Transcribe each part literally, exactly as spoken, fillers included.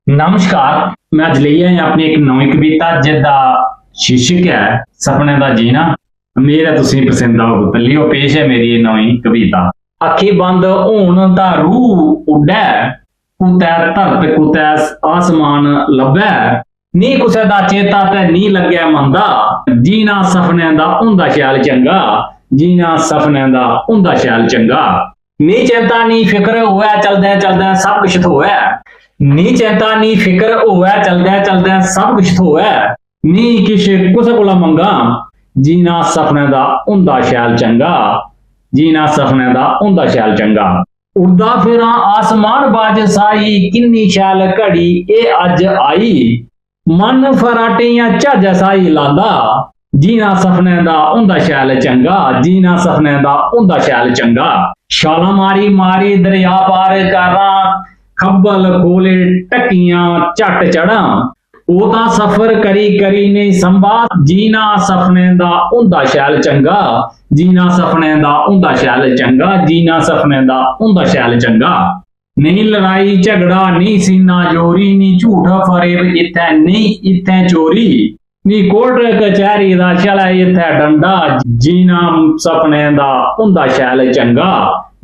नमस्कार, मैं अज्ज लेई आया अपनी इक नमीं कविता, जेह्दा शीर्षक ऐ सपने दा जीना। मेद ऐ तुसेंगी पसंद औग। ते लियो, पेश ऐ मेरी एह् नमीं कविता। अक्खीं बंद होन तां रूह उड्डै, कुतै धरत कुतै आसमान लब्भै, नी कुसै दा चेता ते नी लग्गै मंदा। जीना सपने दा होंदा शैल चंगा, जीना सपने दा होंदा शैल चंगा। नी चिंता नी फिकर होऐ, चलदे चलदे सब किश थ्होऐ। नी चिंता नी फिकर होऐ, चलदे चलदे सब किश थ्होऐ। नी किश कुसै कोला मंगा, जीना सपने दा होंदा शैल चंगा, जीना सपने दा होंदा शैल चंगा। उड़दा फिरां आसमान बाज साई, किन्नी शैल घड़ी एह् अज्ज आई। मन फराटें जां ज्हाजै साई लांदा, जीना सपने दा होंदा शैल चंगा, जीना सपने दा होंदा शैल चंगा। छालां मारी मारी दरेआ पार करां, खब्बल कोले ढक्कियां झट्ट चढ़ां। ओह् तां सफर करी करी नेईं संभा, जीना सपने दा होंदा शैल चंगा, जीना सपने दा होंदा शैल चंगा, जीना सपने दा होंदा शैल चंगा। नेईं लड़ाई झगड़ा, नेईं सीना जोरी, नेईं झूठ फरेब इत्थै, नेईं इत्थै चोरी। नेईं कोर्ट कचैह्री दा चलै इत्थै डंडा। जीना सपने दा होंदा शैल चंगा,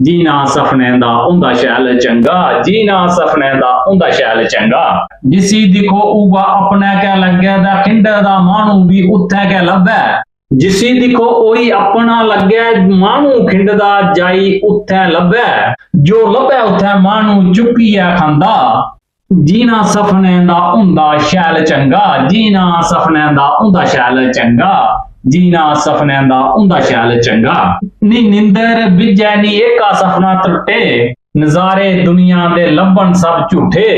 जीना सपने दा होंदा शैल चंगा, जीना सपने दा होंदा शैल चंगा। जिसी दिक्खो उ'ऐ अपने गै लग्गे दा, खिंडे दा माह्नू बी उत्थै गै लब्भै। जिसी दिक्खो ओही अपना लग्गै, माह्नू खिंडदा जाई उत्थै लब्भै। जो लब्भै उत्थै माह्नू चुक्कियै खंदा। जीना सपने दा होंदा शैल चंगा, जीना सपने दा होंदा शैल चंगा, जीना सपने दा होंदा शैल चंगा। नी निंदर बिज्जै नी एह्का सपना त्रुट्टे, नजारे दुनिया दे लब्भन सब झूठे।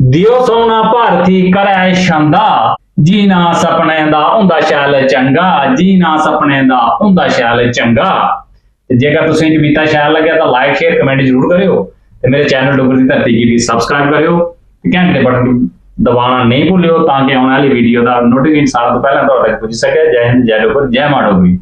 दियो सोना भारती करै छंदा, जीना सपने दा होंदा शैल चंगा, जीना सपने दा होंदा शैल चंगा। ते जेकर तुसें कविता शैल लग्गै तां like, share, comment जरूर करेओ ते मेरे चैनल डुग्गर दी धरती गी बी subscribe करेओ ते घैंटी दे बटन गी दबाना नेईं भुल्लेओ, तां कि औने आह्ली वीडियो दा नोटिफिकेशन सारें कोला पैह्लें तुआढ़े तक पुज्जी सकै। जै हिंद, जै डुग्गर, जै मां डोगरी।